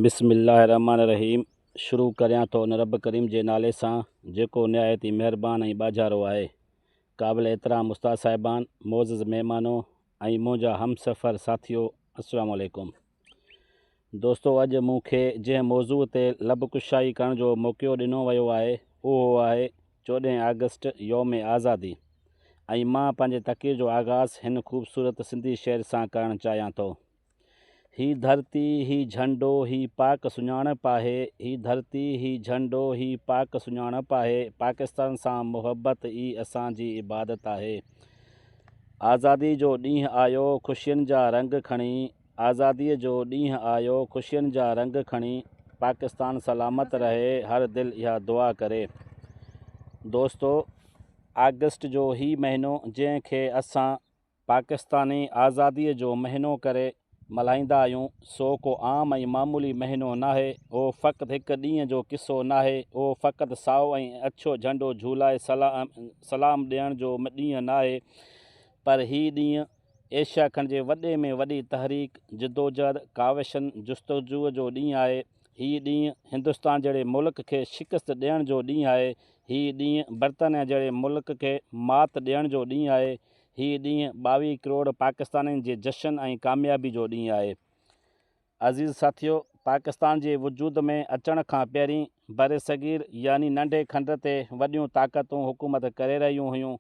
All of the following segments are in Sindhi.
بسم الله الرحمٰن الرحيم شروع ڪريان ٿو ان رب ڪريم جي نالي سان جيڪو نهايت ئي مهربان ۽ ٻاجهارو آهي. قابل احترام استاد صاحبان، معزز مهمانو ۽ منهنجا همسفر ساٿيو السلام عليڪم. دوستو اڄ مون کي جنهن موضوع تي لب ڪشائي ڪرڻ جو موقعو ڏنو ويو آهي اهو آهي چوڏهين آگسٽ يوم آزادي ۽ مان پنهنجي تقرير جو آغاز هن خوبصورت سنڌي شعر سان ڪرڻ چاهيان ٿو. هي ڌرتي، هي جهنڊو، هي پاڪ سڃاڻپ آهي، هي ڌرتي، هي جهنڊو، هي پاڪ سڃاڻپ آهي، پاڪستان سان محبت ئي اسان جي عبادت آهي. آزادي جو ڏينهن آيو خوشين جا رنگ کڻي، آزادي جو ڏينهن آيو خوشين جا رنگ کڻي، پاڪستان سلامت رهي هر دل اها دعا ڪري. دوستو! آگسٽ جو هي مهينو جنهن کي اسان پاڪستاني آزاديء جو مهينو ڪري ملهائيندا آهيون، سو ڪو عام ۽ معمولي مهينو ناهي. اهو فقط هڪ ڏينهن جو قصو ناهي. اهو فقط سائو ۽ اڇو جهنڊو جهولائي سلام ڏيڻ جو ڏينهن ناهي، پر هي ڏينهن ايشيا کنڊ جي وڏي ۾ وڏي تحريڪ، جدوجهد، ڪاوشن، جستجوء جو ڏينهن آهي. هي ڏينهن هندستان جهڙي ملڪ کي شڪست ڏيڻ جو ڏينهن آهي. هي ڏينهن برطانيا جهڙي ملڪ کي مات ڏيڻ جو ڏينهن آهي. هي ڏينهن 22 ڪروڙ پاڪستانين جي جشن ۽ ڪاميابي جو ڏينهن آهي. عزيز ساٿيو! پاڪستان جي وجود ۾ اچڻ کان پهرين برصغير يعني ننڍي کنڊ تي وڏيون طاقتون حڪومت ڪري رهيون هيون.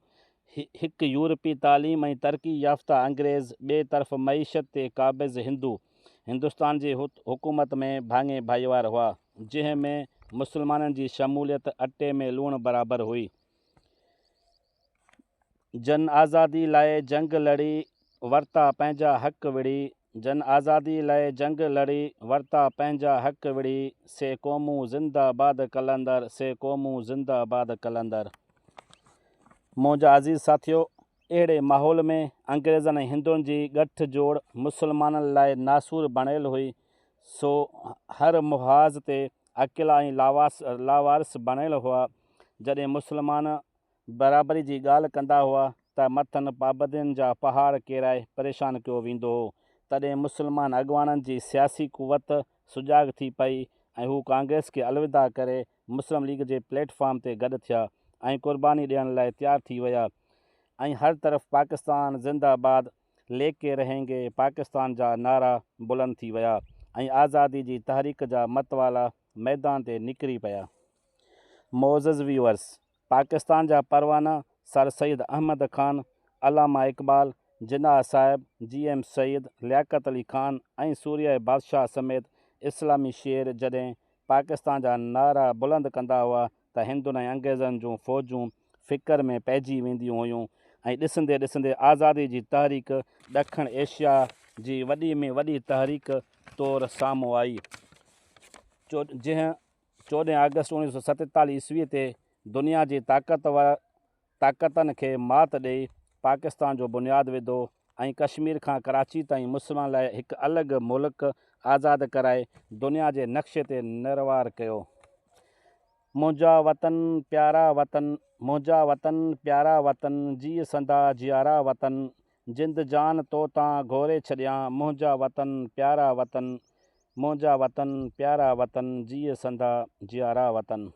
هڪ يورپي تعليم ۽ ترقي يافته انگريز، ٻئي طرف معيشت تي قابض هندو. هندستان جي حڪومت ۾ ڀاڱي ڀائيوار هئا، جنهن ۾ مسلمانن جي شموليت اٽي ۾ لوڻ برابر هئي. جن آزادي لاء جنگ لڙي، ورتا پنهنجا حق وڙهي، جن آزادي لاء جنگ لڙي، ورتا پنهنجا حق وڙهي، سي قومون زنده باد قلندر، سي قومون زنده باد قلندر. منهنجا عزيز ساٿيو! اهڙي ماحول ۾ انگريزن ۽ هندن جي ڳٺ جوڙ مسلمانن لاء ناسور بڻيل هئي، سو هر محاذ تي اڪيلا ۽ لاوارث بڻيل هئا. جڏهن مسلمان برابري جي ڳالهه ڪندا هئا ته مٿن پابندين جا پهاڙ ڪيرائي پريشان ڪيو ويندو هو. تڏهن مسلمان اڳواڻن جي سياسي قوت سجاڳ ٿي پئي ۽ هو ڪانگريس کي الوداع ڪري مسلم ليگ جي پليٽ فارم تي گڏ ٿيا ۽ قرباني ڏيڻ لاء تيار ٿي ويا ۽ هر طرف پاڪستان زنده باد ليڪي رهينگي پاڪستان جا نعرا بلند ٿي ويا ۽ آزادي جي تحريڪ جا متوالا ميدان تي نڪري پيا. معزز ويورس! پاڪستان جا پروانا سر سيد احمد خان، علامه اقبال، جناح صاحب، جي ايم سيد، لياقت علي خان ۽ سورهيه بادشاهه سميت اسلامي شير جڏهن پاڪستان جا نعرا بلند ڪندا هئا ته هندن ۽ انگريزن جون فوجون فڪر ۾ پئجي وينديون هيون ۽ ڏسندي ڏسندي آزادي جي تحريڪ ڏکڻ ايشيا جي وڏي ۾ وڏي تحريڪ طور سامهون آئي جنهن چوڏهين آگسٽ 1947 عيسوي تي دنيا جي طاقتور طاقتن کي مات ڏئي پاڪستان جو بنياد وڌو ۽ ڪشمير کان ڪراچي تائين مسلمانن لاء هڪ الڳ ملڪ آزاد ڪرائي دنيا جي نقشي تي نروار ڪيو. منهنجا وطن پيارا وطن منهنجا وطن پيارا وطن جيء سندا جيارا وطن جند جان تو تان گهوري ڇڏيان منهنجا وطن پيارا وطن منهنجا وطن پيارا وطن جيء سندا جيارا وطن.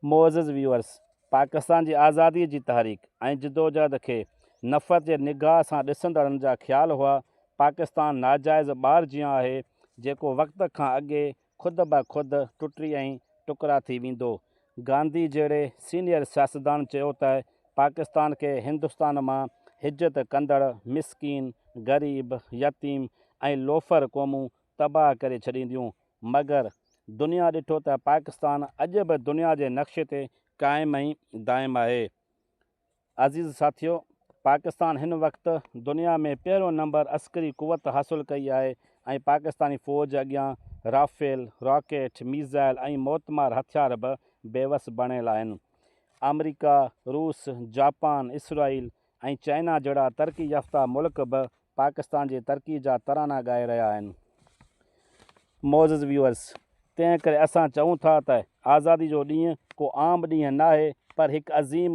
معزز ويورس! پاڪستان جي آزاديء جي تحريڪ ۽ جدوجهد کي نفرت جي نگاهه سان ڏسندڙن جا خيال هئا، پاڪستان ناجائز ٻار جيان آهي، جيڪو وقت کان اڳي خود به خود ٽٽي ۽ ٽڪرا ٿي ويندو. گانڌي جهڙي سينيئر سياستدان چيو ته پاڪستان کي هندستان مان هجرت ڪندڙ مسڪين، غريب، يتيم ۽ لوفر قومون تباهه ڪري ڇڏينديون، مگر دنيا ڏٺو ته پاڪستان اڄ به دنيا جي نقشي تي قائم ۽ دائم آهي. عزيز ساٿيو! پاڪستان هن وقت دنيا ۾ پهريون نمبر عسڪري قوت حاصل ڪئي آهي ۽ پاڪستاني فوج اڳيان رافيل، راڪيٽ، ميزائل ۽ موتمار هٿيار به بيوس بڻيل آهن. آمريڪا، روس، جاپان، اسرائيل ۽ چائنا جهڙا ترقي يافته ملڪ به پاڪستان جي ترقي جا ترانا ڳائي رهيا آهن. معزز ويورس! تنهن ڪري اسان چئون ٿا ته آزادي جو ڏينهن ڪو عام ڏينهن ناهي پر هڪ عظيم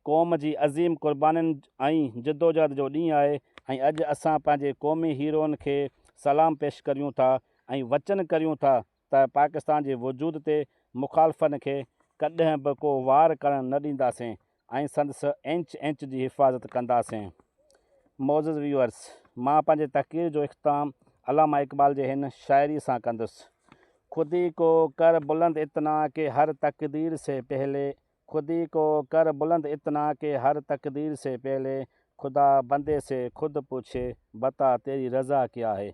قوم جي عظيم قربانين ۽ جدوجهد جو ڏينهن آهي ۽ اڄ اسان پنهنجي قومي هيروئن کي سلام پيش ڪريون ٿا. ۽ وچن ڪريون ٿا ته پاڪستان جي وجود تي مخالفن کي ڪڏهن به ڪو وار ڪرڻ نه ڏينداسين ۽ سندس انچ انچ جي حفاظت ڪنداسين. معزز ويوئرس! مان پنهنجي تقرير جو اختتام علامه اقبال جي هن شاعري سان ڪندس. خودي ڪو ڪر بلند اتنا ڪي هر تقدير سي پهلي خودي ڪو ڪر بلند اتنا ڪي هر تقدير سي پهلي خدا بندي سي خود پوڇي بتا تيري رضا ڪيا هي.